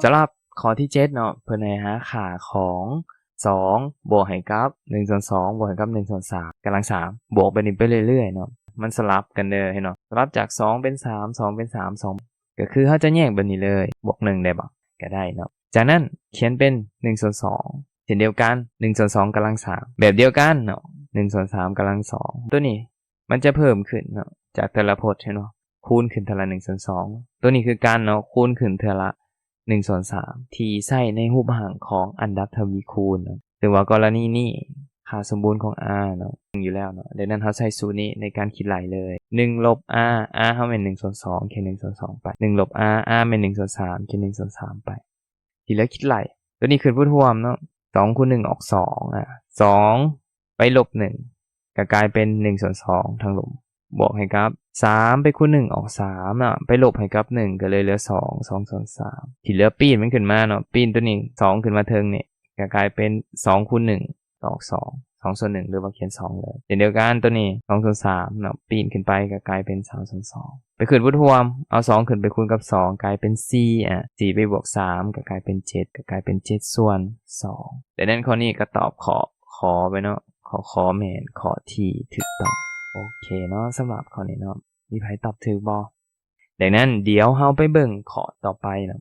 ສຳລັບຂໍ້ທີເຈັດເນາະ ເພິ່ນໃຫ້ຫາຄ່າຂອງສອງບວກໃຫ້ກັບໜຶ່ງສ່ວນສອງບວກໃຫ້ກັບໜຶ່ງສ່ວນສາມກຳລັງສາມ ບວກແບບນີ້ໄປເລື້ອຍໆເນາະ ມັນສະຫຼັບກັນເດີ ເຫັນບໍ່? ສະຫຼັບຈາກສອງເປັນສາມ ສອງເປັນສາມ ສອງ ກໍຄືເຮົາຈະແຍກແບບນີ້ເລີຍ ບວກໜຶ່ງໄດ້ບໍ່? ກໍໄດ້ເນາະ. ຈາກນັ້ນຂຽນເປັນໜຶ່ງສ່ວນສອງ ເຊັ່ນດຽວກັນ ໜຶ່ງສ່ວນສອງກຳລັງສາມ ແບບດຽວກັນເນາະ ໜຶ່ງສ່ວນສາມກຳລັງສອງ ຕົວນີ້ມັນຈະເພີ່ມຂຶ້ນເນາະ ຈາກແຕ່ລະພົດ ເຫັນບໍ່? ຄູນຂຶ້ນເທື່ອລະໜຶ່ງສ່ວນສອງ ຕົວນີ້ຄືກັນເນາະ ຄູນຂຶ້ນເທື່ອລະໜຶ່ງສ່ວນສາມ ທີ່ໃຊ້ໃນຮູບຮ່າງຂອງອັນດັບທະວີຄູນເນາະ. ເຊິ່ງວ່າກໍລະນີນີ້ ຄ່າສົມບູນຂອງ R ເນາະ ໜຶ່ງຢູ່ແລ້ວເນາະ ດັ່ງນັ້ນເຮົາໃຊ້ສູດນີ້ໃນການຄິດໄລ່ເລີຍ ໜຶ່ງລົບ R R ເຮົາແມ່ນໜຶ່ງສ່ວນສອງ ຂຽນໜຶ່ງສ່ວນສອງໄປ ໜຶ່ງລົບ R R ແມ່ນໜຶ່ງສ່ວນສາມ ຂຽນໜຶ່ງສ່ວນສາມໄປ ທີ່ເຫຼືອຄິດໄລ່ ຕົວນີ້ຂຶ້ນພູດຮ່ວມເນາະ ສອງຄູນໜຶ່ງອອກສອງ ອາ ສອງໄປລົບໜຶ່ງ ກໍກາຍເປັນໜຶ່ງສ່ວນສອງທາງລຸ່ມ ບວກໃຫ້ກັບສາມໄປຄູນໜຶ່ງອອກສາມເນາະ ໄປລົບໃຫ້ກັບໜຶ່ງ ກໍເລີຍເຫຼືອສອງ ສອງສ່ວນສາມ ທີ່ເຫຼືອປີ້ນມັນຂຶ້ນມາເນາະ ປີ້ນຕົວນີ້ສອງຂຶ້ນມາເທິງນີ້ ກໍກາຍເປັນສອງຄູນໜຶ່ງອອກສອງ ສອງສ່ວນໜຶ່ງ ຫຼືວ່າຂຽນສອງເລີຍ. ເຊັ່ນດຽວກັນຕົວນີ້ສອງສ່ວນສາມເນາະ ປີ້ນຂຶ້ນໄປກໍກາຍເປັນສາມສ່ວນສອງ ໄປຂຶ້ນພູດຮ່ວມ ເອົາສອງຂຶ້ນໄປຄູນກັບສອງ ກາຍເປັນສີ່ ອາ ສີ່ໄປບວກສາມ ກໍກາຍເປັນເຈັດ ກໍກາຍເປັນເຈັດສ່ວນສອງ. ດັ່ງນັ້ນຂໍ້ນີ້ກໍຕອບຂໍ້ ຂ ໄປເນາະ ຂໍ້ ຂ ແມ່ນຂໍ້ທີ່ຖືກຕ້ອງ. ໂອເຄເນາະ ສຳລັບຂໍ້ນີ້ເນາະ ມີໃຜຕອບຖືກບໍ່? ດັ່ງນັ້ນດຽວເຮົາໄປເບິ່ງຂໍ້ຕໍ່ໄປເນາະ